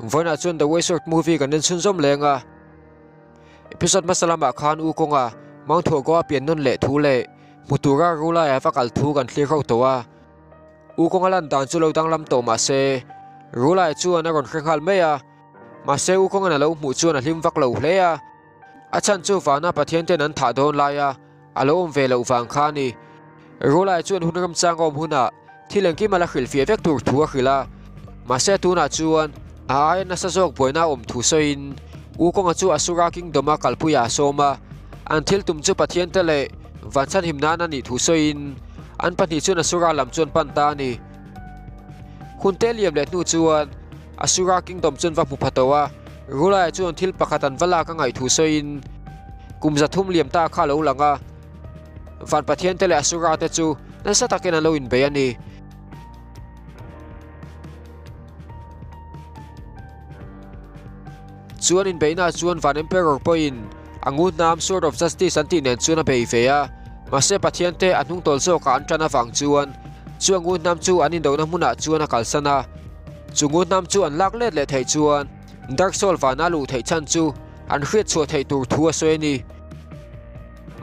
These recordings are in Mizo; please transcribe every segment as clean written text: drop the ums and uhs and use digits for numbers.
Vawiinah chuan The Waysword movie kan en chhunzawm leng a. Episode hmasa lamah khan U kawnga Mount Huagoa pian nawn leh thu leh hmu tura Rulai-a va kal thu kan thlir ho tawh a. U kawnga lan dan chu lo danglam tawh mah se Rulai chuan a rawn hre nghal mai a. Mahse U kawngan a lo hmuh chuan a hlim vak lo hle a. A chhan chu vana Pathian ten an thah dawn laia a lo awm ve loh vang kha a ni. Rulai chuan hun ramchang a awm hunah thil engkim a la hrilhfiah vek tur thu a hrilh a, mahse tunah chuan a aia nasa zawk buaina a awm thu sawiin U Kawnga chu Asura Kingdom-a kalpuiah a sawm a, an thil tum chu Pathian te leh van chhanhim nan a nih thu sawiin an pahnih chuan Asura lam chuan pan ta a ni. Hun te liam leh hnu chuan Asura Kingdom chuan va hmu pha tawh a, Rulai chuan thil pakhat an va lak a ngaih thu sawiin kum 300 liam ta kha a lo lang a. Van Pathian te leh Asura te chu nasa takin an lo inbei a ni. Chuan inbeihna chuan Van Emperor pawhin a ngunhnam Sword of Justice an tih nen chuan a bei ve a, mahse Pathian te a hnungtawl zawkah an tan avang chuan chu a ngunhnam chu an indohna hmunah chuan a kalsan a. Chu ngunhnam chu an lak let leh theih chuan Dark Soul vana luh theih chhan chu an hriat chhuah theih tur thu a sawi a ni.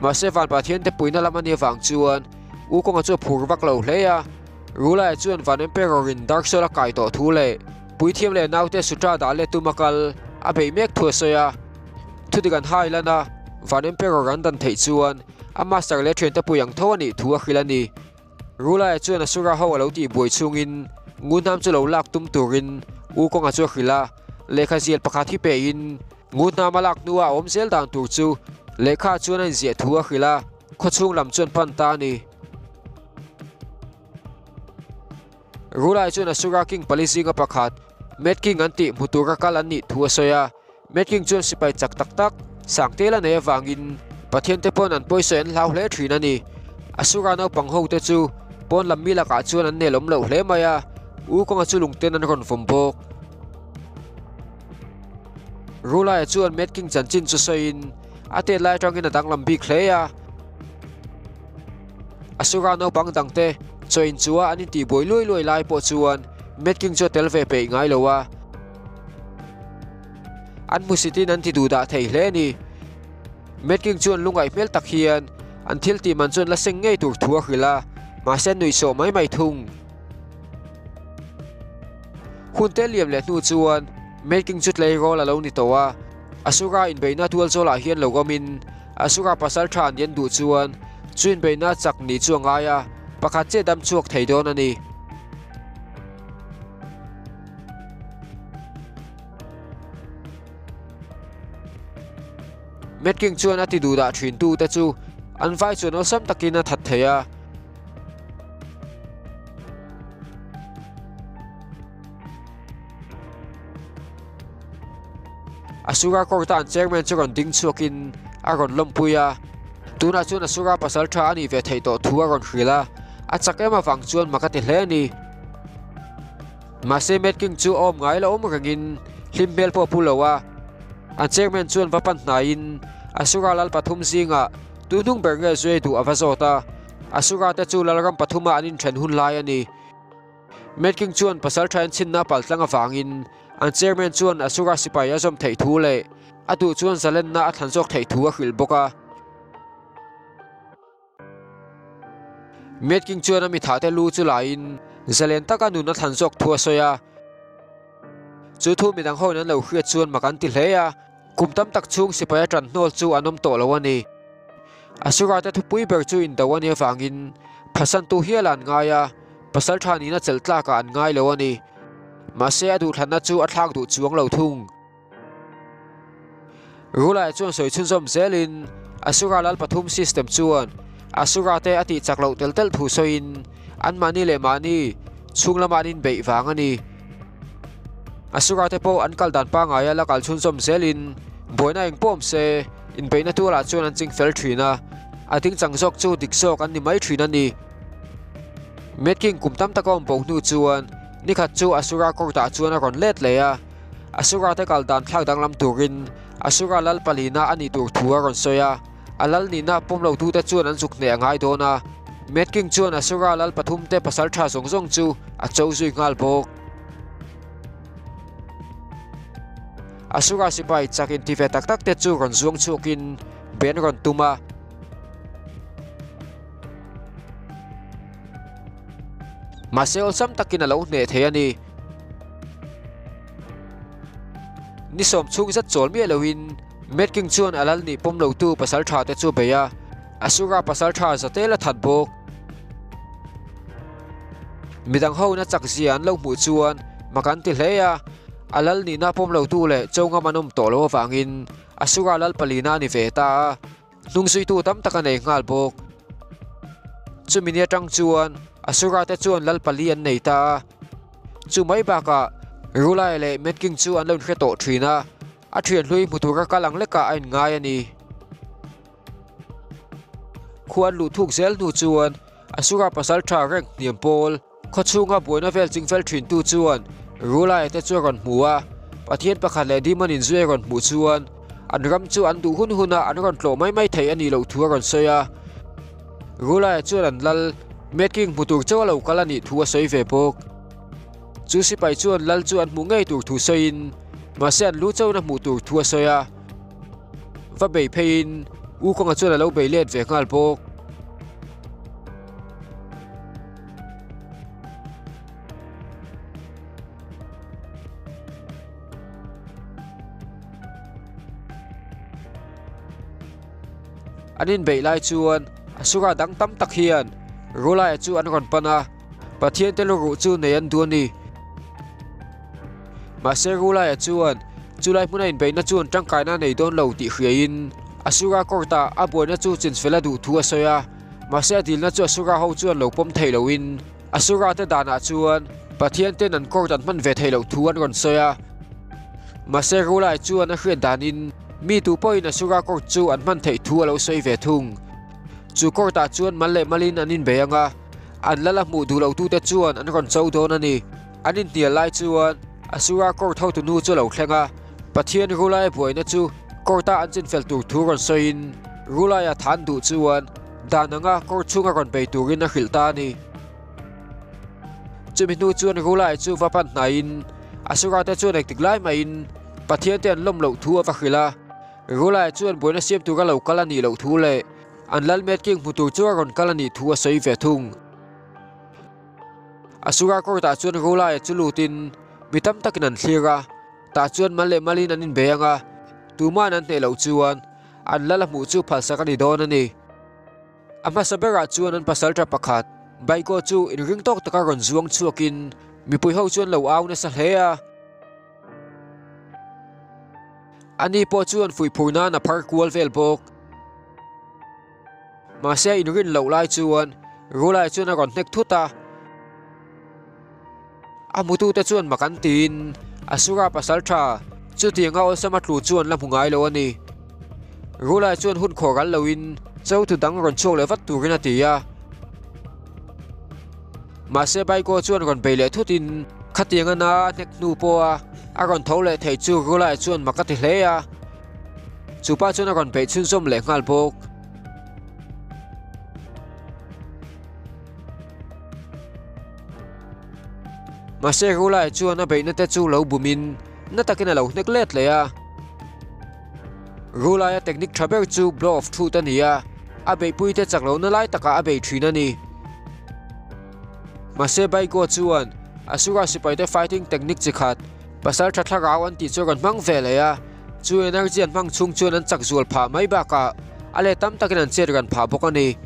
Mahse van Pathian te puihna lam a nih avang chuan U Kawnga chu a phur vak lo hle a. Rulai chuan Van Emperor in Dark Soul a kai tawh thu leh Puithiam leh naute Sutra dah let tum a kal a beih mek thu a sawi a. Thudik an hai lan a, Van Emperor an dan theih chuan a master leh thiante pui ang tho a nih thu a hrilh a ni. Rulai chuan Asura ho a lo tih buai chhungin Ngunhnam chu lo lak tum turin U Kawnga chu a hrilh a, lehkha zial pakhat hi pehin Ngunhnam a lak hnua a awm zel dan tur chu lehkha chuan a inziah thu a hrilh a, khawchhung lam chuan pan ta a ni. Rulai chuan Asura King pali zinga pakhat, Mad King an tih hmu tura kal an nih thu a sawi a. Mad King chuan sipai chak tak tak, Sangtel a nei avangin Pathian te pawn an pawisawi an hlau hle thin a ni. Asura naupang ho te chu pawn lam mi lakah chuan an nelawm loh hle mai a, U kawnga chu lungten an rawn vawm bawk. Rulai chuan Mad King chanchin chu sawiin a tet lai atangin a danglam bik hle a. Asura naupang dangte chaw inchua an intihbuai luai luai lai pawh chuan Mad King chu a tel ve peih ngai lo a. An hmusitin an ti duhdah thei hle a ni. Mad King chuan lungaih hmel tak hian an thil tih man chuan la seng ngei tur thu a hrilh a, mahse an nuihsawh mai mai thung. Hun te liam leh hnu chuan Mad King chu tleirawl a lo ni tawh a, Asura inbeihna tual zawlah hian lo awmin Asura pasal tha an en duh chuan chu inbeihna chak ni chu a ngai a, pakhat chiah dam chhuak thei dawn a ni. Mad King chuan a ti duhdah thin tu te chu an vai chuan awlsam takin a that thei a. Asura court-a an chairman chu rawn ding chhuakin a rawn lawmpui a, tunah chuan Asura pasal tha a nih ve theih tawh thu a rawn hrilh a, a chak em avang chuan mak a ti hle a ni. Mahse Mad King chu a awm ngai la awm rengin hlim hmel pawh a pu lo a, an chairman chuan va pan hnaiin Asura lal pathum zingah tu hnung ber nge zui duh a va zawt a, Asura te chu lalram pathuma an inthen hun lai a ni. Mad King chuan pasal tha enchinna pal tlang avangin an chairman chuan Asura sipai a zawm theih thu leh a duh chuan zalenna a thlan zawk theih thu a hrilh bawk a. Mad King chuan a mi thahte lu chu laiin zalen taka nun a thlan zawk thu a sawi a. Chu thu midang hoin an lo hriat chuan mak an ti hle a, kum tam tak chhung sipai a tan hnawl chu an awm tawh lo a ni. Asura te thupui ber chu indo a nih avangin phasantu hial an ngai a, pasal tha nihna chelh tlakah an ngai lo a ni. Mahse a duhthlanna chu a thlak duh chuang lo thung. Rulai chuan sawi chhunzawm zelin Asura lal pathum system chuan Asura te a tih chak loh tel tel thu sawiin anmahni leh mahni chhung lamah an inbeih vang a ni. Asura te pawh an kal dan pangaia la kal chhunzawm zelin buaina eng pawh awm se inbeihna tualah chuan an ching fel thin a, a dingchang zawk chu dik zawk an ni mai thin a ni. Mad King kum tam taka awm bo hnu chuan nikhat chu Asura court-ah chuan a rawn let leh a. Asura te kal dan thlak danglam turin Asura lal palina a nih tur thu a rawn sawi a, a lal nihna pawm lo tute chuan an zuk hneh a ngai dawn a. Mad King chuan Asura lal pathum te pasal tha zawng zawng chu a cho zui nghal bawk. Asura sipai chak inti ve tak tak te chu rawn zuang chhuakin ben rawn tum a. Mahse awlsam takin a lo hneh thei a ni. Ni sawm chhung zet chawl miah loin Mad King chuan a lal nih pawm lotu pasal tha te chu bei a, Asura pasal tha za tel a that bawk. Midang ho na chak zia an lo hmuh chuan mak an ti hle a, a lal nihna pawm lotu leh chawngam an awm tawh lo avangin Asura lal palina a ni ve ta a. Hnungzuitu tam tak a nei nghal bawk. Chumi ni atang chuan Asura te chuan lal pali an nei ta a. Chu mai bakah Rulai leh Mad King chu an lo inhre tawh thin a, a thian hlui hmu tura kal ang lekah a inngai a ni. Khua an luh thuk zel hnu chuan Asura pasaltha rank hniam pawl, Khaw chhunga buaina vel chingfel thintu chuan Rulai te chu a rawn hmu a, Pathian pakhat leh Demon inzui a rawn hmuh chuan an ram chu an duh hun huna an rawn tlawh mai mai thei a nih loh thu a rawn sawi a. Rulai chuan an lal Mad King hmu tur chauh a lo kal a nih thu a sawi ve bawk. Chu sipai chuan lal chu an hmuh ngei tur thu sawiin mahse an lu chauhin a hmuh tur thu a sawi a. Va bei pheiin U Kawnga chuan a lo bei let ve nghal bawk. An inbeih lai chuan Asura dang tam tak hian Rulaia chu an rawn pan a, Pathian te luruh chu nei an duh a ni. Mahse Rulaia chuan chulai hmuna inbeihna chuan tangkaina a nei dawn lo tih hriain Asura court-ah a buaina chu chinfel a duh thu a sawi a. Mahse a dilna chu Asura ho chuan lo pawm thei loin Asura te danah chuan Pathian ten an court an hman ve thei loh thu an rawn sawi a. Mahse Rulai chuan a hriat danin mi tu pawhin Asura court chu an hman theih thu a lo sawi ve thung. Chu court ah chuan mal leh malin an inbei ang a, an lal a hmuh duh lo tute chuan an rawn cho dawn a ni. An inhnial lai chuan Asura court hotu nu chu a lo thleng a, Pathian Rulai buaina chu court ah an chinfel tur thu rawn sawiin Rulaia than duh chuan dan anga court chhunga rawn bei turin a hrilh ta a ni. Chumi hnu chuan Rulai chu va pan hnaiin Asura te chuan engtik lai mahin Pathian te an lawm loh thu a va hrilh a, Rulai chuan buaina siam tura lo kal a nih loh thu leh an lal Mad King hmu tur chu a rawn kal a nih thu a sawi ve thung. Asura court ah chuan Rulaia chu lutin mi tam takin an thlir a, tah chuan mal leh malin an inbei ang a, tuma'n an hneh loh chuan an lal a hmuh chu phalsak a ni dawn a ni. A hmasa berah chuan an pasalṭha pakhat Baiko chu inring tawk taka rawn zuang chhuakin mipui ho chuan lo au nasa hle a. Ani pawh chuan fuihphur nan a phar kual vel bawk. Mahse a inrin loh lai chuan Rulai chuan a rawn hnek thut a. A hmutute chuan mak an tiin Asura pasalṭha chutianga awlsam a tlu chu an la hmu ngai lo a ni. Rulai chuan hun khawh ral loin chotu dang rawn chhuak leh vat turin a ti a. Mahse Baiko chuan rawn bei leh thutin khatianga na a hnek hnu pawha a rawn tho leh thei chu Rulai chuan mak a ti hle a. Chu pa chuan a rawn beih chhunzawm leh nghal bawk. Mahse Rulai chuan a beihna te chu lo bumin na takin a lo hnek let leh a. Rulaia technique tha ber chu blow of truth a ni a, a beihpui te chak lohna lai takah a bei thin a ni. Mahse Baiko chuan Asura sipaite fighting technique chi khat pasal tha thlarau an tih chu a rawn hmang ve leh a, chu energy an hmang chhung chuan an chak zual phah mai bakah a let tam takin an chet ran phah bawk a ni.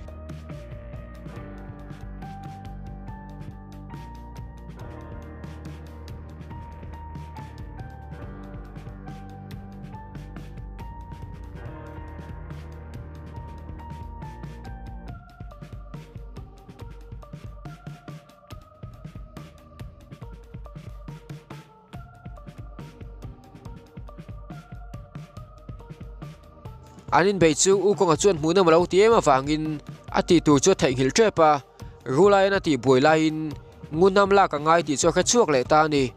An inbeih chu U Kawnga chuan hmuh nawm a lo ti em avangin a tih tur chu a theihnghilh tep a, Rulaiin a tih buai laiin ngunhnam lak a ngai tih chu a hre chhuak leh ta a ni.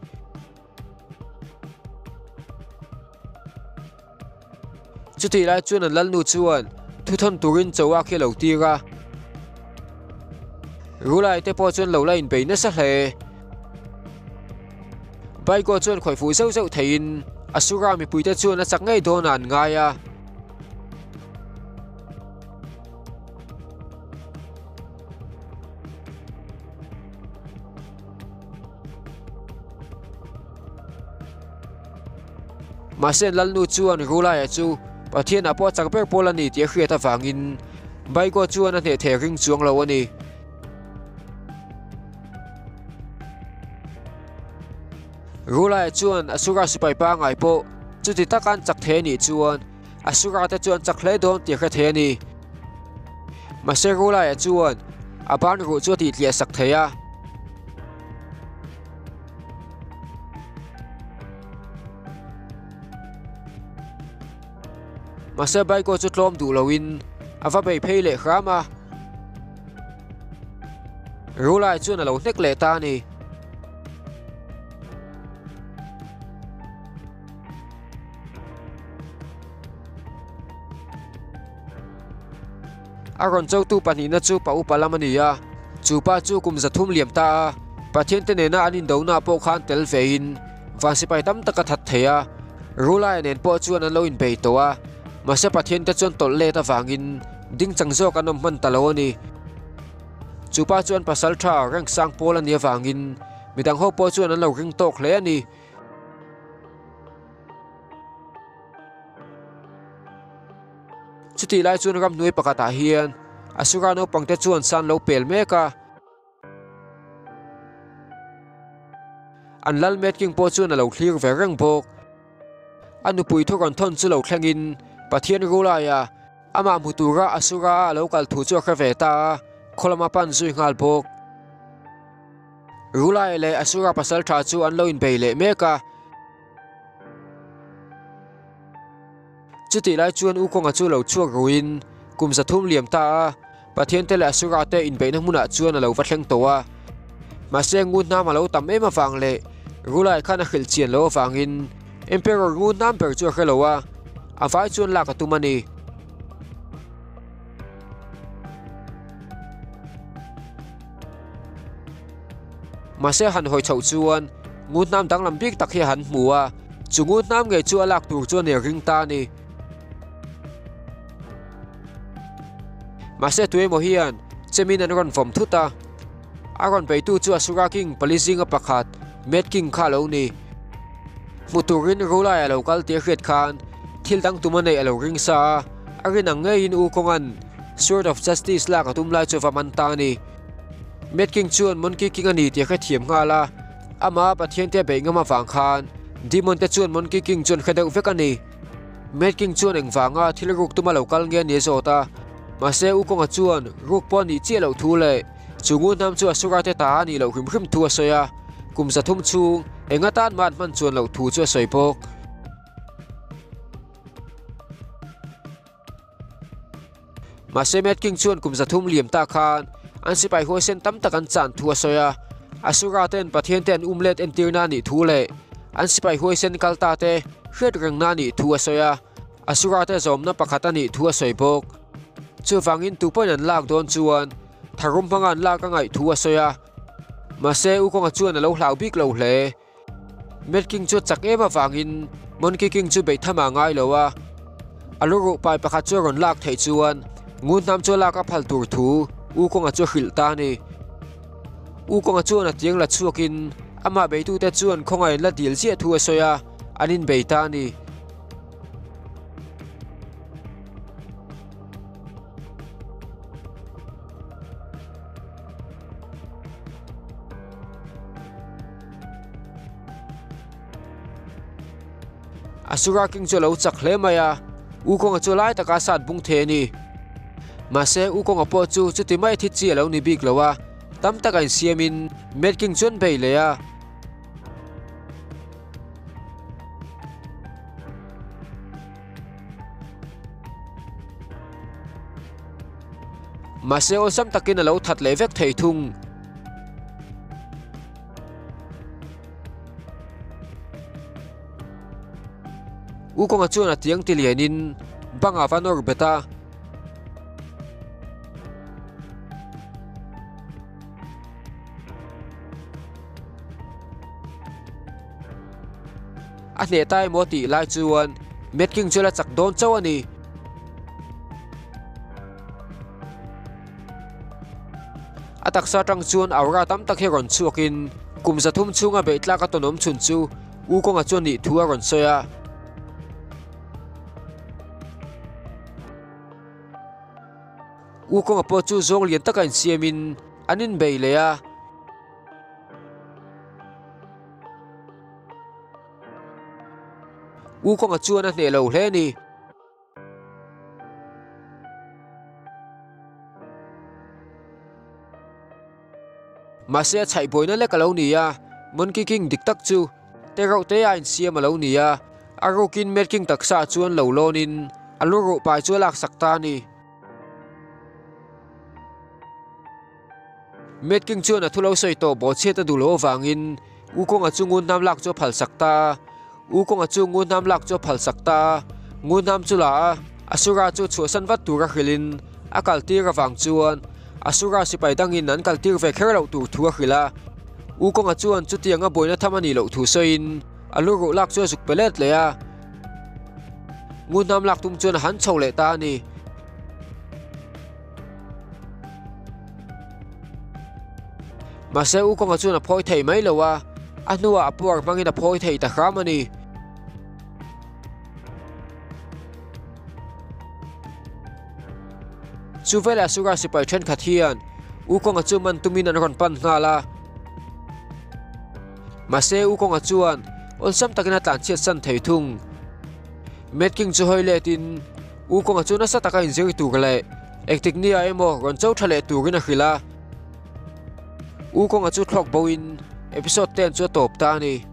Chutih lai chuan an lalnu chuan thuthawn turin Choa khi a lo tir a. Rulai te pawh chuan lo la inbei nasa hle. Baiko chuan khawih fuh zeuh zeuh theiin Asura mipuite chuan a chak ngei dawnah an ngai a. Mahse an lalnu chuan Rulaia chu Pathianah pawh a chak ber pawl a ni tih a hriat avangin Baiko chuan a hneh thei ring chuang lo a ni. Rulaia chuan Asura sipai pangngai pawh chuti taka an chak thei a nih chuan Asura te chu an chak hle dawn tih a hre thei a ni. Mahse Rulaia chuan a ban ruh chu a tih tliah sak thei a. Mahse Baiko chu tlawm duh loin a va bei phei leh hram a. Rulai chuan a lo hnek leh ta a ni. A rawn chotu pahnihna chu pa upa lam a ni a, chu pa chu kum 300 liam ta a, Pathiante nena an indonaah pawh khan tel vein van sipai tam tak a that thei a, Rulaia nen pawh chuan an lo inbei tawh a, mahse Pathiante chuan tawlh let avangin ding chang zawk an awm hman ta lo a ni. Chu pa chuan pasal tha rank sang pawl a nih avangin midang ho pawh chuan an lo ring tawk hle a ni. Chutih lai chuan ramhnuai pakhatah hian Asura naupangte chuan san lo pel mek a. An lal Mad King pawh chuan a lo thlir ve reng bawk. A nupui thu rawn thawn chu lo thlengin Pathian Rulaia amah hmu tura Asura-a a lo kal thu chu a hre ve ta a, khaw lama pan zui nghal bawk. Rulaia leh Asura pasaltha chu an lo inbei leh mek a. Chutih lai chuan U Kawnga chu lo chhuak ruin kum 300 liam ta a, Pathiante leh Asura te inbeihna hmunah chuan a lo va thleng tawh a. Mahse ngun hnam a lo tam em avang leh Rulai khan a hrilh chian loh avangin Emperor ngun hnam ber chu a hre lo a, a vai chuan lak a tum a ni. Mahse han hawi chhoh chuan ngun hnam danglam bik tak hi a han hmu a, chu ngun hnam ngei chu a lak tur chuan i ring ta a ni. Mahse tuemaw hian chemin an rawn vawm thut a, a rawn beitu chu Asura King pali zinga pakhat Mad King kha a lo ni. Hmu turin Rulai a lo kal tih a hriat khan thil dang tum a neih a lo ring sa a, a rin ang ngeiin U Kawnga'n Sword of Justice lak a tum lai chu va man ta a ni. Mad King chuan Monkey King a ni tih a hrethiam nghal a, amah Pathian te a beih ngam avang khan Demon te chuan Monkey King chu an hre deuh vek a ni. Mad King chuan engvanga thil ruk tuma lo kal nge a ni a zawt a, mahse U Kawnga chuan ruk pawh a nih chiah loh thu leh chu ngun hnam chu Asura te ta a nih loh hrim hrim thu a sawi a, kum 300 chhung eng atan mah an hman chuan loh thu chu a sawi bawk. Mahse Mad King chuan kum 300 liam ta khan an sipai huaisen tam tak an chan thu a sawi a, Asura ten Pathian te an um let entirna a nih thu leh an sipai huaisen kal ta te hriat rengna a nih thu a sawi a, Asura te zawmna pakhat a nih thu a sawi bawk. Chuvangin tupawhin an lak dawn chuan tharum hmanga an lak a ngaih thu a sawi a, mahse U Kawnga chuan a lo hlau bik lo hle. Mad King chu a chak em avangin Monkey King chu beih tham a ngai lo a, a lu ruh pai pakhat chu a rawn lak theih chuan ngun hnam chu a lak a phal tur thu U Kawnga chu a hrilh ta a ni. U Kawnga chuan a tiang la chhuakin amah beitute chuan khawngaih la dil ziah thu a sawi a, an inbei ta a ni. Asura King chu a lo chak hle mai a, U Kawnga chu lai taka a sat bung thei a ni. Mahse U Kawnga pawh chu chuti mai thi chi a lo ni bik lo a, tam tak a insiamin Mad King chu an bei leh a. Mahse awlsam takin a lo that leh vek thei thung. U Kawnga chuan a tiang ti lianin bangah va nawr bet a. A hneh ta emaw tih lai chuan Mad King chu la chak dawn chauh a ni. A taksa atang chuan aura tam tak hi rawn chhuakin kum 300 chhunga beih tlak a tawnawm chhun chu U Kawnga chuan nih thu a rawn sawi a. U Kawnga pawh chu zawng lian taka insiamin an inbei leh a. U Kawnga chuan a hneh lo hle a ni. Mahse a chhaih buaina lek a lo ni a, Monkey King dik tak chu te reuh te a insiam a lo ni a, a rukin Mad King taksa ah chuan lo lawnin a lu ruh pai chu a laksak ta a ni. Mad King chuan a thu lo sawi tawh bawhchhiat a duh loh avangin U Kawnga chu ngunhnam lak chu a phalsak ta a. U Kawnga chu ngunhnam lak chu a phalsak ta a. Ngunhnam chu la a, Asura chu chhuahsan vat tura hrilhin a kaltir avang chuan Asura sipai dangin an kaltir ve kher loh tur thu a hrilh a. U Kawnga chuan chutianga buaina tham a nih loh thu sawiin a lu ruh lak chu a zuk pe let leh a. Ngunhnam lak tum chuan a han chho leh ta a ni. Mahse U Kawnga chuan a phawi thei mai lo a, a hnuah a puar hmangin a phawi thei ta hram a ni. Chu velah Sura sipai thenkhat hian U Kawnga chu man tumin an rawn pan nghal a. Mahse U Kawnga chuan awlsam takin a tlanchhiat san thei thung. Mad King chu hawi letin U Kawnga chu nasa taka inzir tur leh engtik nia emaw rawn cho tha leh turin a hrilh a. U Kawnga chu thlawk bo in episode 10 chu a tawp ta a ni.